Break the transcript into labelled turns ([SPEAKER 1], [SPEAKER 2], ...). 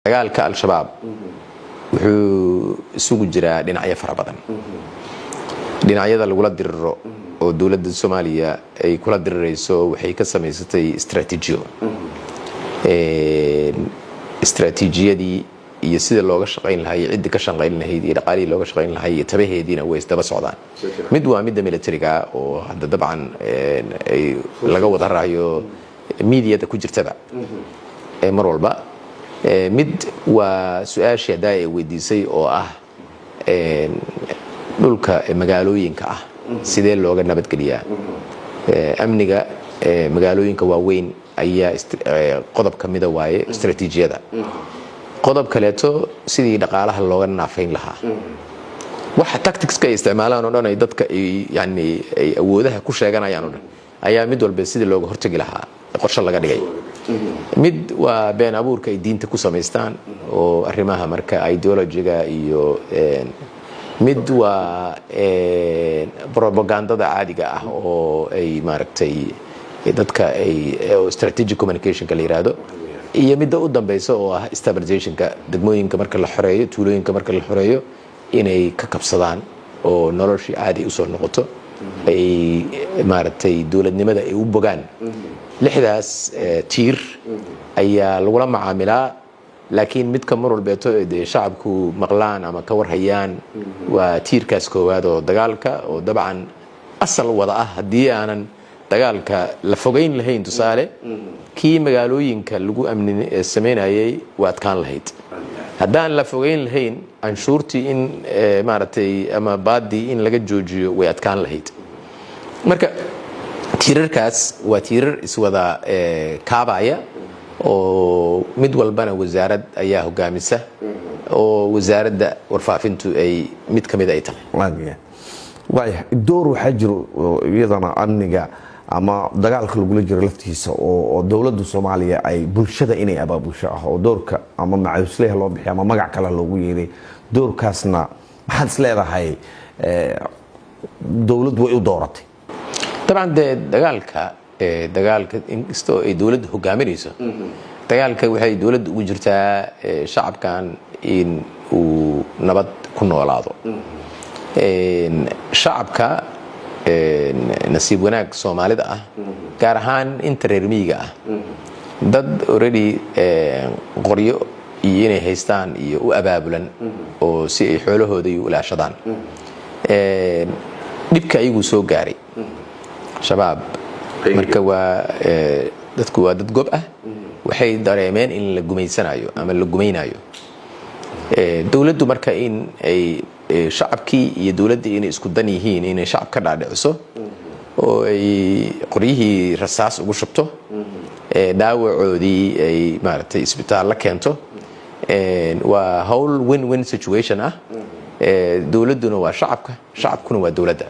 [SPEAKER 1] Dagaalka Al-Shabaab wuxuu isugu jiraa dhinacyo fara badan. Dhinacyada lagula diriro oo dowladda Soomaaliya ay kula dirirayso waxay ka samaysatay istraatiijiyo, istraatiijiyadii iyo sida looga shaqayn lahaa iyo ciddii ka shaqayn lahayd iyo dhaqaalihii looga shaqayn lahaa iyo tabaheediina way isdaba socdaan. Mid waa midda militariga oo hadda dabcan ay laga wada raayo miidiyada ku jirtaba mar walba. Mid waa su-aashii haddaa ay weydiisay oo ah dhulka magaalooyinka ah sidee looga nabadgeliyaa. Amniga magaalooyinka waaweyn ayaa qodob ka mida waaye istaraatiijiyada. Qodob kaleeto, sidii dhaqaalaha looga naafayn lahaa. Waxa tacticska ay isticmaalaan oo dhan, ay dadka ay yani ay awoodaha ku sheeganayaan oo dhan, ayaa mid walba sidii looga hortegi lahaa qorshe laga dhigay. Mid waa been abuurka ay diinta ku samaystaan oo arrimaha marka ideologyga iyo mid waa propagandada caadiga ah oo ay maaragtay dadka ay strategic communicationka la yiraahdo, iyo midda u dambeysa oo ah stabilizationka degmooyinka marka la xoreeyo, tuulooyinka marka la xoreeyo, inay ka kabsadaan oo noloshii caadi usoo noqoto, ay maaragtay dowladnimada ay u bogaan. Lixdaas tiir ayaa lagula macaamilaa, laakiin midka mar walbeeto dee shacabku maqlaan ama ka warhayaan waa tiirkaas koowaad oo dagaalka, oo dabcan asal wada ah. Haddii aanan dagaalka la fogeyn lahayn, tusaale kii magaalooyinka lagu amni samaynayay waa adkaan lahayd. Haddaan la fogeyn lahayn, canshuurtii in maaragtay ama baadii in laga joojiyo way adkaan lahayd. Marka tiirarkaas waa tiirar iswada kaabaya oo mid walbana wasaarad ayaa hogaamisa, oo Wasaaradda Warfaafintu ay mid ka mid ay tahay.
[SPEAKER 2] Waaya, door waxaa jiro iyadana amniga ama dagaalka lagula jiro laftiisa oo dowladda Soomaaliya ay bulshada inay abaabusho ah, oo doorka ama macawisleha loo bixiy ama magac kale loogu yeeray. Doorkaasna maxaad is leedahay dowladdu way u dooratay?
[SPEAKER 1] Dabcan dee dagaalka inkastoo ay dowladda hogaaminayso, dagaalka waxay dowladda ugu jirtaa shacabkan in uu nabad ku noolaado. Shacabka nasiib wanaag Soomaalida ah, gaar ahaan inta reer miyiga ah, dad already qoryo iyo inay haystaan iyo u abaabulan oo si ay xoolahooda iyo u ilaashadaan. Dhibka ayaguu soo gaaray Shabaab marka waa dadku waa dad gob ah, waxay dareemeen in la gumaysanayo ama la gumaynayo dowladdu. Marka in ay shacabkii iyo dowladdii inay isku dan yihiin, inay shacab ka dhaadhiciso oo ay qoryihii rasaas ugu shubto, dhaawacoodii ay maaragtay isbitaal la keento, waa hawl win win situation ah. Dowladduna waa shacabka, shacabkuna waa dowladda.